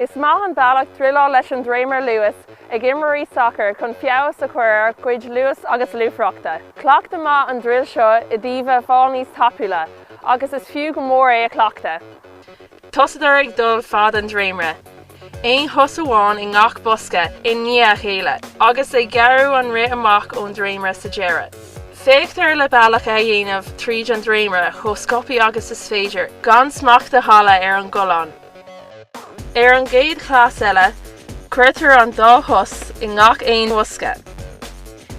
Is maith an bealach druileáil leis an dréimire luais ag imreoirí sacair chun feabhas a chur ar a gcuid luais agus lúfaireachta. Cleachtadh maith an druil seo i dtaobh a fáil níos tapúla agus is fiú go mór é a chleachtadh. Tosaítear ag dul fad an dréimire, aon chos amháin i ngach bosca i ndiaidh a chéile, agus ag gearradh an rith amach ón dréimire sa deireadh. Féachtar le bealach a dhéanamh tríd an dréimire chomh sciobtha agus is féidir, gan smacht a chailleadh ar an gcoileán. Ar an gcéad chleas eile, cuirtear an dá chos i ngach aon bhosca.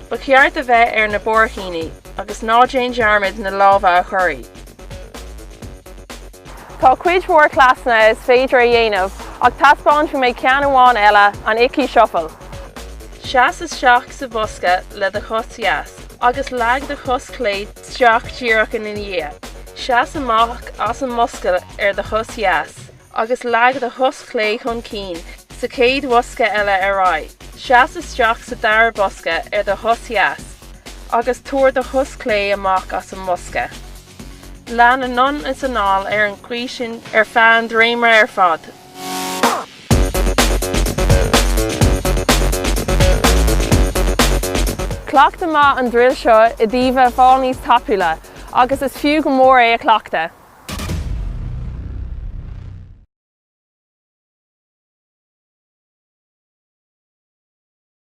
Ba cheart a bheith ar na buaircíní agus ná déan dearmad na lámha a chorraí. Tá cuid mhór cleasanna is féidir a dhéanamh ach taispeánfaidh mé ceann amháin eile, an Ickey Shuffle. Seas isteach sa bhosca le do chos dheas agus leag do chos chlé isteach díreach ina dhiaidh. Seas amach as an mbosca ar do chos dheas agus leag do chos chlé chun cinn sa chéad bhosca eile ar aghaidh. Seas isteach sa dara bosca ar do chos dheas agus tabhair do chos chlé amach as an mbosca. Lean anonn is anall ar an gcaoi sin ar feadh an dréimire ar fad. Cleachtadh maith an druil seo i dtaobh a fáil níos tapúla agus is fiú go mór é a chleachtadh.